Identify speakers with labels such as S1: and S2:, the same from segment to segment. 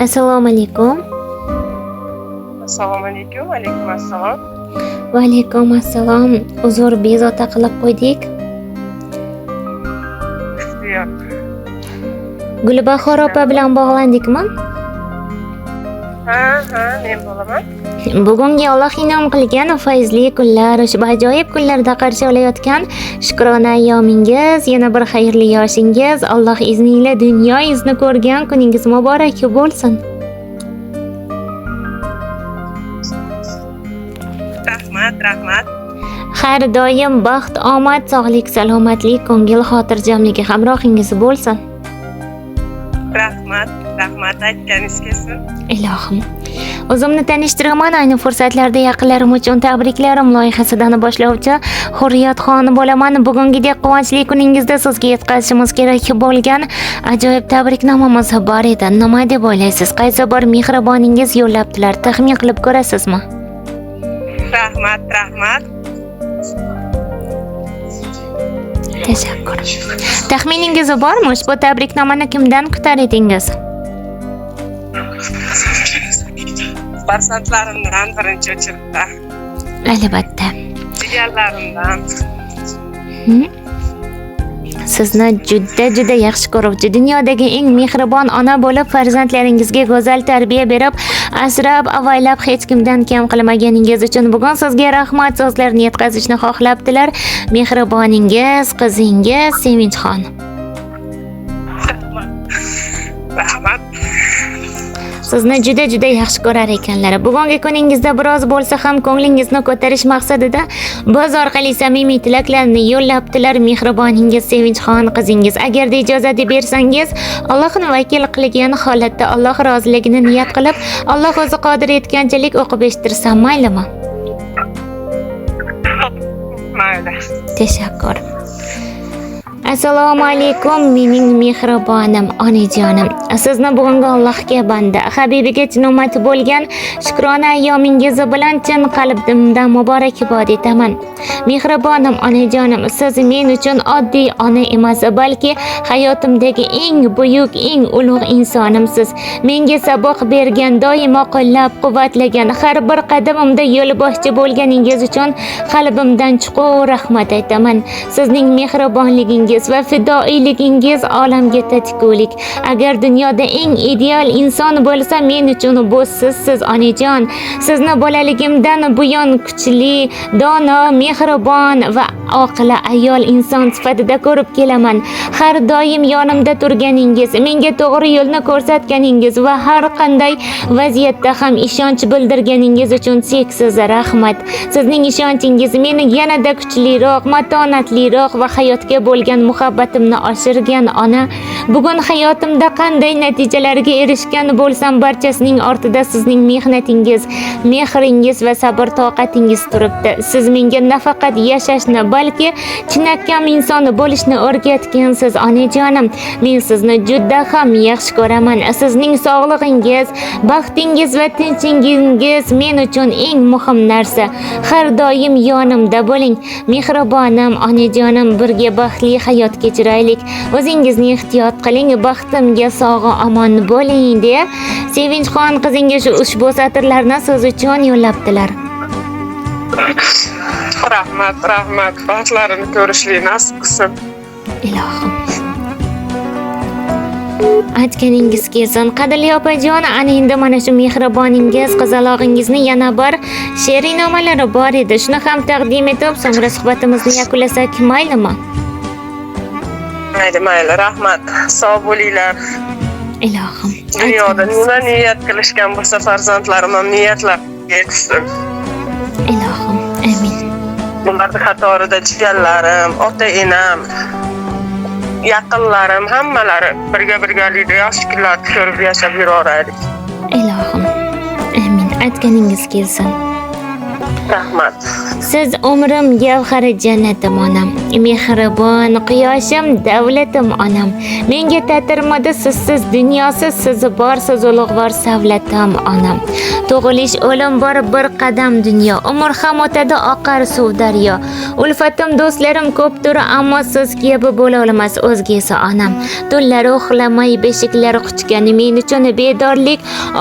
S1: Assalomu alaykum.
S2: Assalomu alaykum. Alaykum assalom.
S1: Va alaykum assalom. Uzr, bezovta qilib qo'ydik.
S2: Yo'q.
S1: Gulbahor opa bilan bog'landikmi?
S2: Ha, men bo'laman.
S1: Bugungi Alloh in'om qilgan fayzli kunlar, ushbu ajoyib kunlarda qarshi olayotgan shukrona ayyomingiz, yana bir xayrli yoshingiz, Alloh izni ila dunyo yuzini ko'rgan kuningiz muborak bo'lsin.
S2: Rahmat, rahmat.
S1: Har doim baxt, omad, sog'lik, salomatlik, ko'ngil xotirjamligi hamrohingiz bo'lsin.
S2: Rahmat, rahmat aytganingiz kelsin.
S1: Ilohim. O'zimni tanishtiraman, ayni fursatlarda yaqinlarim uchun tabriklarim loyihasidan boshlovchi Hurriyatxon bo'laman. Bugungidek quvonchli kuningizda sizga yetkazishimiz kerak bo'lgan ajoyib tabriknomamiz bor edi. Nima deb o'ylaysiz? Qaysi bir mehriboningiz yo'llabdilar? Taxmin qilib ko'rasizmi?
S2: Rahmat, rahmat.
S1: Tashakkur. Taxminingiz bormi? Ushbu tabriknomani kimdan kutar edingiz?
S2: Farzandlarimdan birinchi o'chirda.
S1: Albatta.
S2: Jigarlarimdan.
S1: Sizni juda yaxshi ko'ruvchi, dunyodagi eng mehribon ona bo'lib, farzandlaringizga go'zal tarbiya berib, asrab, avaylab hech kimdan kam qilmaganingiz uchun bugun sizga rahmat so'zlarini yetkazishni xohlabdilar. Mehriboningiz, qizingiz Sevinchxon.
S2: Rahmat.
S1: Sizni juda yaxshi ko'rar ekanlar. Bugungi kuningizda biroz bo'lsa ham ko'nglingizni ko'tarish maqsadida biz orqali samimiy tilaklarni yo'llabdilar mehriboningiz Sevinchxon qizingiz. Agarda ijozat bersangiz, Allohni vakil qilgan holatda Alloh roziligini niyat qilib, Alloh o'zi qodir etganchalik o'qib eshittirsam maylimi?
S2: Mayli.
S1: Tashakkur. Assalomu alaykum mening mehribonim, onajonim. Sizni bugungi Allohga banda, habibiga chin ummat bo'lgan shukrona ayyomingiz bilan chin qalbimdan muborakbod etaman. Mehribonim, onajonim, siz men uchun oddiy ona emas, balki hayotimdagi eng buyuk, eng ulug' insonimsiz. Menga saboq bergan, doimo qo'llab-quvvatlagan, har bir qadamimda yo'lboshchi bo'lganingiz uchun qalbimdan chuqur rahmat aytaman. Sizning mehribonligingiz va fidoiyligingiz olamga tatigulik. Agar dunyoda eng ideal inson bo'lsa, men uchun bu sizsiz, onajon. Sizni bolaligimdan buyon kuchli, dono, mehribon va oqila ayol inson sifatida ko'rib kelaman. Har doim yonimda turganingiz, menga to'g'ri yo'lni ko'rsatganingiz va har qanday vaziyatda ham ishonch bildirganingiz uchun cheksiz rahmat. Sizning ishonchingiz meni yanada kuchliroq, matonatliroq va hayotga bo'lgan muhabbatimni oshirgan ona. Bugun hayotimda qanday natijalarga erishgan bo'lsam, barchasining ortida sizning mehnatingiz, mehringiz va sabr toqatingiz turibdi. Siz menga nafaqat yashashni, balki chinakam inson bo'lishni o'rgatgansiz, onajonim. Men sizni juda ham yaxshi ko'raman. Sizning sog'lig'ingiz, baxtingiz va tinchingiz men uchun eng muhim narsa. Har doim yonimda bo'ling. Mehribonim, onajonim, birga baxtli hayot kechiraylik. O'zingizni ehtiyot qiling, baxtimga sog' omon bo'ling deya Sevinchxon qizingiz ushbu satrlarni siz uchun yo'llabdilar.
S2: Rahmat, rahmat. Baxtlarini ko'rishlik nasib qilsin.
S1: Ilohim. Aytganingiz kelsin. Qadrli opajon, ana endi mana shu mehriboningiz, qizalog'ingizni yana bir she'riy nomalari bor edi. Shuni ham taqdim etib, so'ngra suhbatimizni yakunlasak maylimi?
S2: Mayli, mayli, rahmat. Sog' bo'linglar.
S1: Ilohim.
S2: Dunyoda nima niyat qilishgan bo'lsa, farzandlarim ham niyatlariga yetishsin.
S1: Ilohim. Amin.
S2: Bularni qatorida jigarlarim, ota-enam, yaqinlarim hammalari birga birgalikda yaxshi kunlarni ko'rib yashab yuraveraylik.
S1: Ilohim. Amin. Aytganingiz kelsin.
S2: Rahmat.
S1: Siz umrim gavhari jannatim onam, mehribon quyoshim davlatim onam. Menga tatirmadi sizsiz dunyosiz, sizi borsiz ulug'vor savlatim onam. Tug'ilish o'lim bor bir qadam dunyo, umr ham o'tadi oqar suv daryo. Ulfatim do'stlarim ko'pdir, ammo siz kabi bo'la olmas o'zgesi onam. Tunlari uxlamay beshiklar quchgan, men uchun bedorlik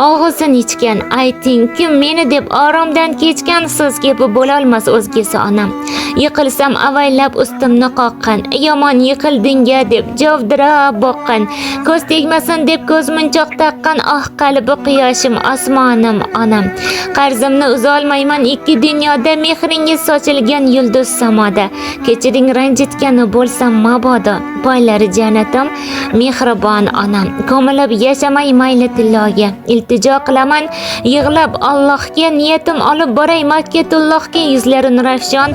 S1: og'zini ichgan. Ayting kim meni deb oromdan kechgan, siz kabi bo'la olmas o'zgesi onam. Yiqilsam avaylab ustimni qoqqan, yomon yiqildingga deb javdirab boqqan, ko'z tegmasin deb ko'zmunchoq taqqan, oh qalbi quyoshim osmonim onam. Qarzimni uzolmayman ikki dunyoda, mehringiz sochilgan yulduz samoda. Kechiring ranjitgani bo'lsam mabodo, poylari jannatim mehribon onam. Ko'milib yashamay mayli tilloga, iltijo qilaman yig'lab Allohga, niyatim olib boray Makkatullohga, yuzlari nurafshon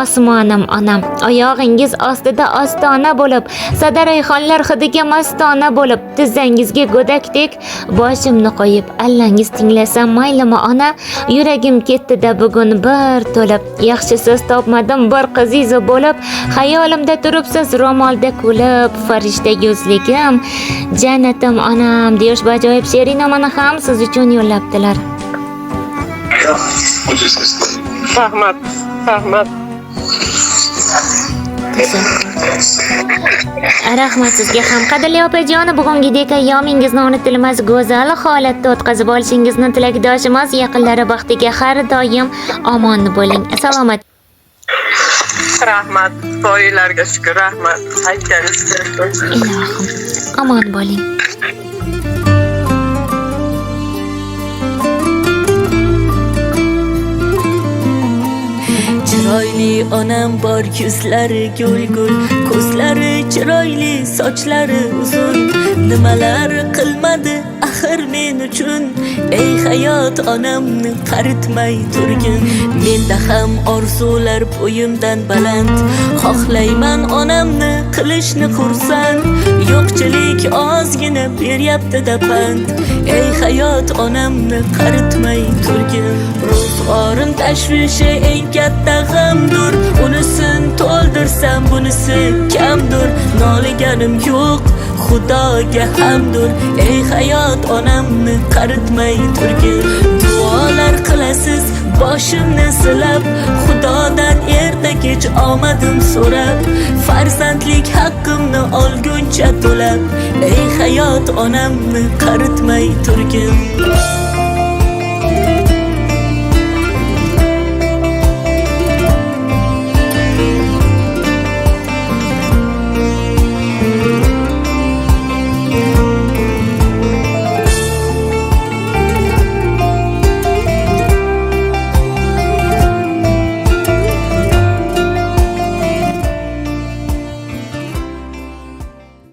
S1: osmonim onam. Oyog'ingiz ostida ostona bo'lib, sadarayhonlar hidiga mastona bo'lib, tizzangizga go'dakdek boshimni qo'yib, allangiz tinglasam maylimi ona, yuragim ketdi-da bugun bir to'lib. Yaxshi so'z topmadim bir qizingiz bo'lib, xayolimda turibsiz ro'molda kulib, farishta yuzligim jannatim onam, deyish bu ajoyib she'riy nomini ham siz uchun yo'llabdilar.
S2: Rahmat. Rahmat.
S1: Tashakkur. Rahmat sizga ham, qadrli opajoni, bugungidek ayyomingizni unutilmas go'zal holatda o'tkazib olishingizni tilakdoshimiz. Yaqinlari baxtiga har doim omon bo'ling, salomat.
S2: Rahmat. To'ylarga shukur, rahmat. Aytganingiz kelsin.
S1: Ilohim, omon bo'ling.
S3: Chiroyli onam bor, yuzlari gul-gul, ko'zlari chiroyli, sochlari uzun. Nimalar qilmadi axir men uchun? Ey hayot, onamni qaritmay turgin. Menda ham orzular bo'yimdan baland, xohlayman onamni qilishni xursand. Yo'qchilik ozgina beryapti-da pand. Ey hayot, onamni qaritmay turgin. Ro'zg'orim tashvishi eng katta g'amdur, unisin to'ldirsam bunisi kamdur. Noliganim yo'q, Xudoga hamdur. Ey hayot, onamni qaritmay turgin. Duolar qilasiz boshimni silab, Xudodan erta kech omadim so'rab, farzandlik haqqimni olguncha to'lab. Ey hayot, onamni qaritmay turgin.